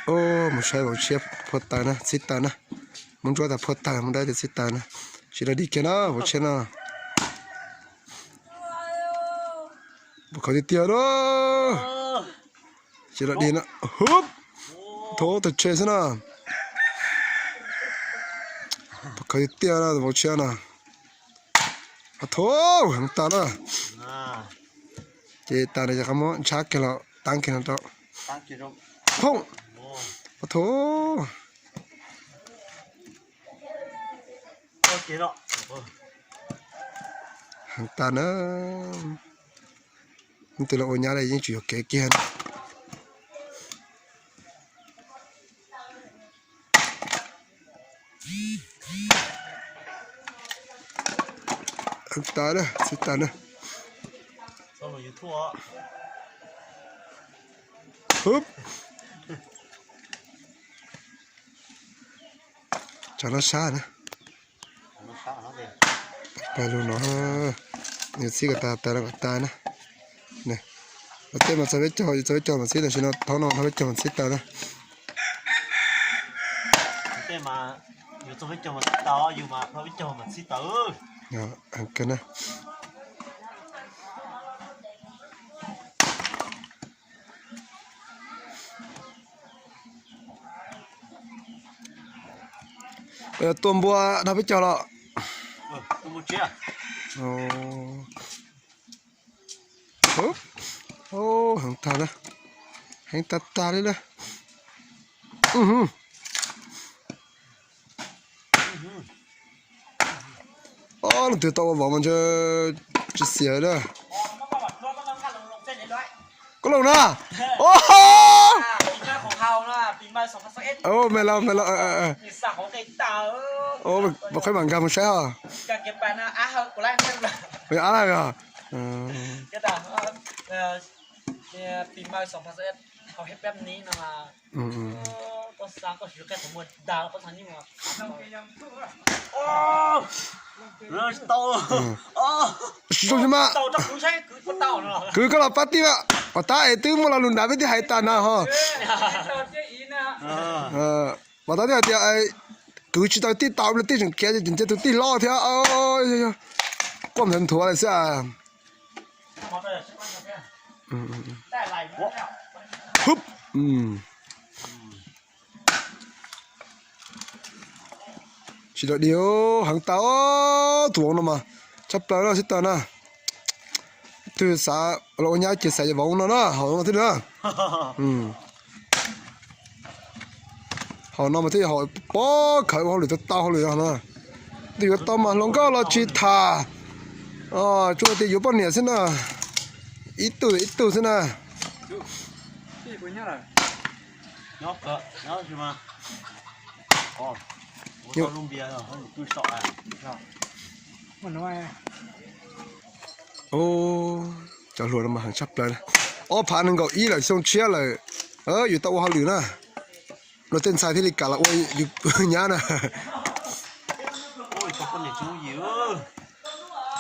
Mus saib vauv tshiab phua taws na, txhib taws na. Muab ntsuab tas phua taws, muab dab tas txhib taws na. Tsis dog dig kiag na vauv tshiab no. Pom khawv tiag tiag na. Tsis dog dig na. Hub. Thaub tag tshe xwb na. Pom khawv tiag tiag na vauv tshiab no. Thaub heev tas na. Ces tas no ces qhov muab ntshab kiag los taab kiag no rau. Phooj. Thaub. Heev tas na. Leej twg los ua nyab li yeej tsis yuam kev kiag. Heev tas na, txhib tas na. Tsam no sab na. Pais lug no, nws txhib kom tas tas no kom tas na. Tej mas txog peb caug, yus txog peb caug mas txhib, tam sim no thaub no thaub peb caug mas txhib tas na. Tua npua dhau peb caug los? Heev tag, heev tag tag li lawm. Ob, leej twg tau ua vauv mas ntshe tsis xiam lawm. Koj Looj na. Me los, me los. Qhov mam nkag mus saib os. Ab lawm os. Tsis zoo mas. Kwv koj los pab tij mas, pom tab es twb muaj lo lus nrad peb twb hais tas na ho. Pom tab twb hais tias kwv tsis tau tij tau, tij tseem khiav ces nce tus tij hlob thiab. Quaj nthuav nthuav lawm xwb. Tsis dog dig, heev tas tus vauv no mas tshaj plaws na txhib tas na. Twg xav los ua nyab ces xav yog vauv no na, haus no thiab na. Haus no mas thiaj haus pob khaws ua hauj lwm tau tau hauj lwm no. Twg yuav tau mas hluas nkauj los tsis tham, tsuas tias yuav poj niam xwb na. Ib tug ib tug xwb na. Cov hluas no mas heev tshaj plaws. Ob phav nees nkaum ib lawm, xyoo tshiab lawm, yuav tau ua hauj lwm na. Luag tej ntxhais thiaj li kam los ua yus nyab na.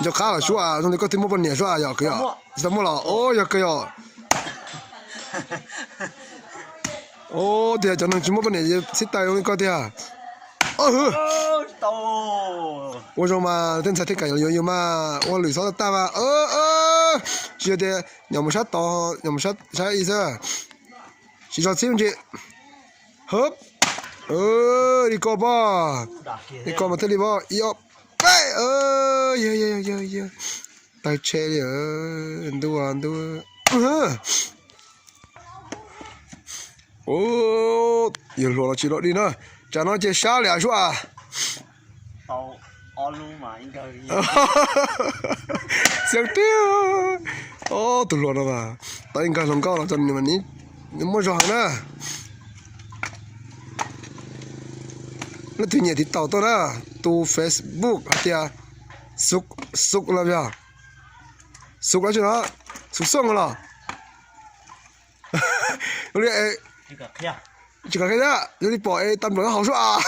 Nco qab los sub, zoo li koj twb muaj poj niam sub, yog kwv yom? Tsis tau muaj los, yog kwv yom? Tias cov neeg tsis muaj poj niam txhib taws zoo li koj tiag. Ua zoo mas tej ntxhais thiaj kam yuav yus mas, ua hauj lwm txhob tag mas. Tsis yog tias nyom mus sab tod, nyom mus sab ib xwb. Siv zog txhib me ntsis. Hwb. Li ko pom. Li ko mas thiaj li pom. Ib ob peb. Yog yog yog, tawg tshe li. Ntuj ntuj. Yus hluas los tsis dog dig na. Tsam no ces sab li sub. Xeeb tiag. Ob tug hluas no mas tau ib nkawg hluas nkauj los nws muaj zog heev na. Leej twg nyiam tiv taus tuaj na, tus Facebook hais tias Xuk, Xuk los yog Xuk dab tsi no, Xuk Xooj los. Tsis kam qhia thiab, yog li pom es tas npluam haus sub as.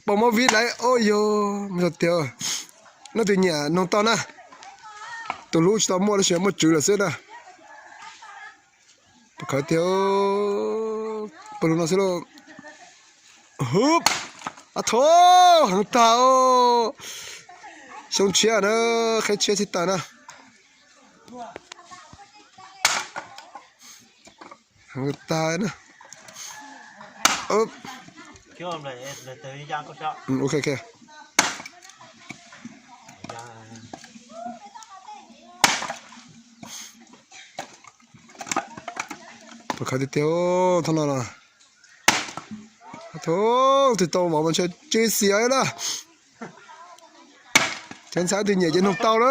Pom movie lawm, o yog mus tiag. Leej twg nyiam noog tau na. Tus hlub tsis tau muaj tab sis muaj tswv lawm xwb na. Pom khawv tiag, pawg lug no xwb lauj. Hup, a tho, heev tag. Xyoo tshiab na, qhib tshiab txhib tag na. Heev tag na. Ok, ok. Pom khawv tiag tiag, thooj no los. Thaum twg tau vauv mas ntshe tsis xiam na. Cov ntxhais twg nyiam ces nug tau na.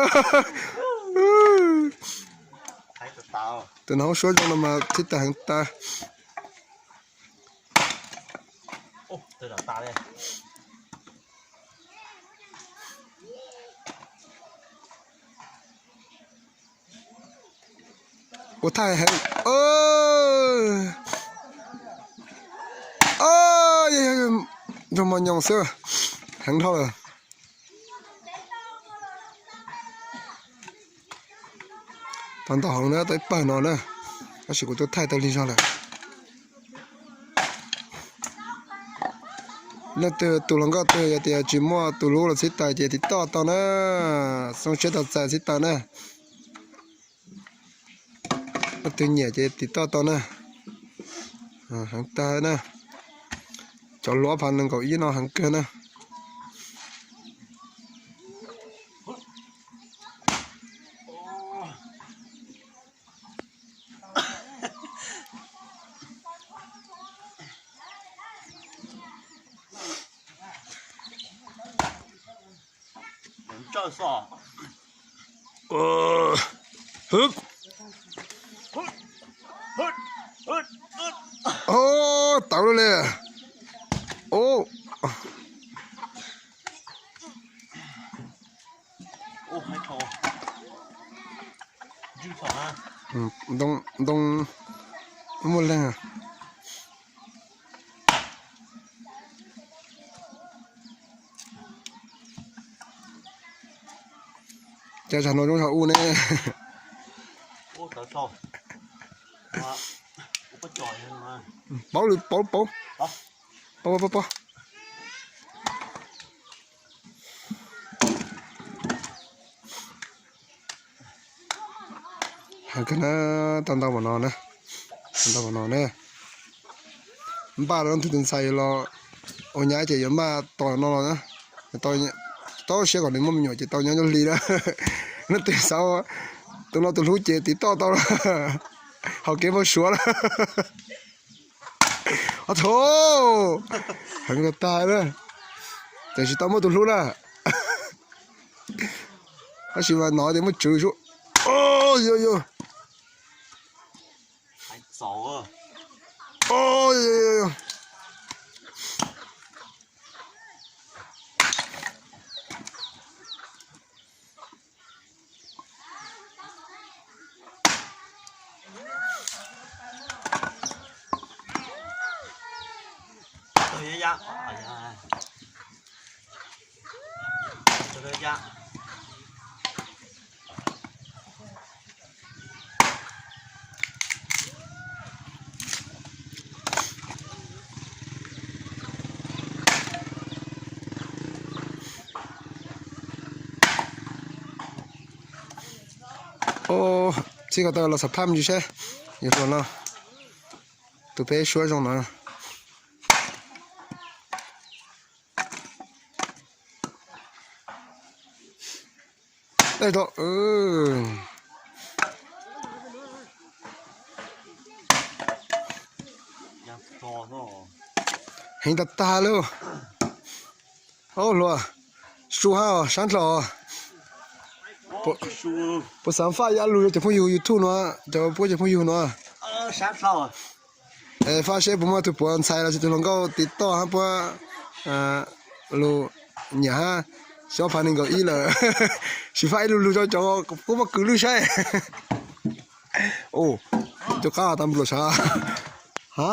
Tus no hoob suab zoo no mas txhib tag heev tag. Ua thaij heev. Nrog mos nyoos xwb, heev dhau lawm. Tau ntau heev na, tau ib pawg no na, tab sis kuv twb thaij tau lig zog lawm. Leej twg tus hluas nkauj twg yog tias tsis muaj tus hlub los txhib tag ces tiv toj tau na, xyoo tshiab tau txais txhib tag na. Leej twg nyiam ces tiv toj tau na. Heev tag na. Cov hluas ob phav nees nkaum ib no heev kawg na. Tawv li. Ntoo muaj leeg. Cas zag no zoo zog u ne. Pauv lwm pauv pauv. Pauv pauv pauv. Heev kawg na, tau ntau npaum no na, tau ntau npaum no ne. Npaj rau leej twg tus ntxhais los ua nyab ces yuav npaj tos no los na. Tau siab kom nws muaj me nyuam ces tau nyob nyob hli na. Leej twg xav tus no tus hlub ces tiv toj tau lawm, hauv kev npau suav lawm. Ob tho, heev tag na. Tiam sis tau muaj tus hlub na. Tab sis mas hnov tias muaj tswv sub. Yog yog. Txij ko taw los xam phaj me ntsis seb, yog hluas no, tus peb suab zoo no. Heev tag tag lauj. Hluas, su hab sab dlhau. Puas xav faj ib lus rau cov phooj ywg YouTube no, cov puab cov phooj ywg no? Faj seb puas muaj tug puav ntxhais los sis tug hluas nkauj tiv toj hab puab lus nyiam hab, xyoo ob phav nees nkaum ib lawm. Sim faj ib lus lug rau cov puab pob kws lwj saib. Cov qab tas npluas sav. Ha?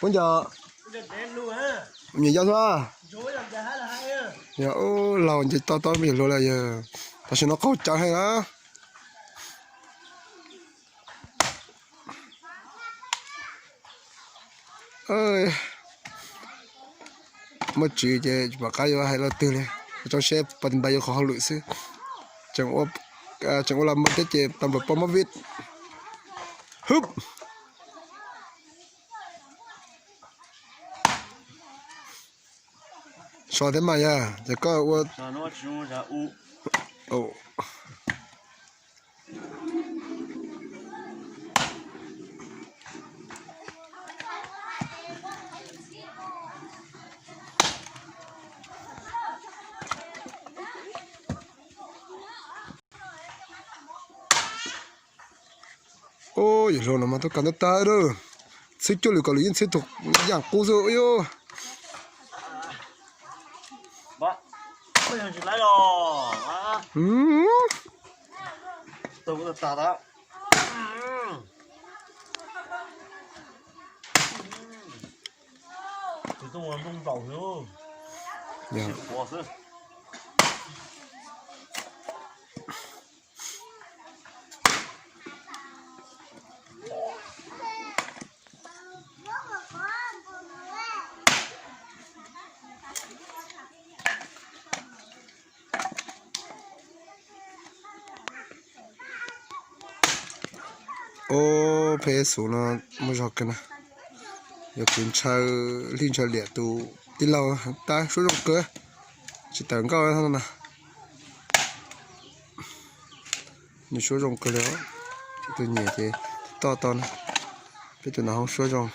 Puab nco, nyiam yau xwb. Yog ub, laug nce toj toj me yawg hluas lawm yog. Tam sim no qaug cawv heev na. Muaj tswv ces tsis pom qab yuav hais lo twg li. Tso seb pab tis npais yuav qhov hauj lwm xwb. Tseem ua lag maj thiab ces tau npluas poj mob vij. Hwb. So thiab mas yog ces koj ua. Ub, yawg hluas no mas tub kab ntub tag lawm. Txhib cuaj lwm kaum lwm yeej txhib tug yaam qub xwb yog. Ub, peb xub no muaj zog kawg na. Yog kuv ntshaw hli ntshaw liam tus tij laug tab suab zoo kawg, tsis tawm nkauj no na. Nws suab zoo kawg li, tus nyiam ces toj tau na. Peb tus no hoob suab zoo.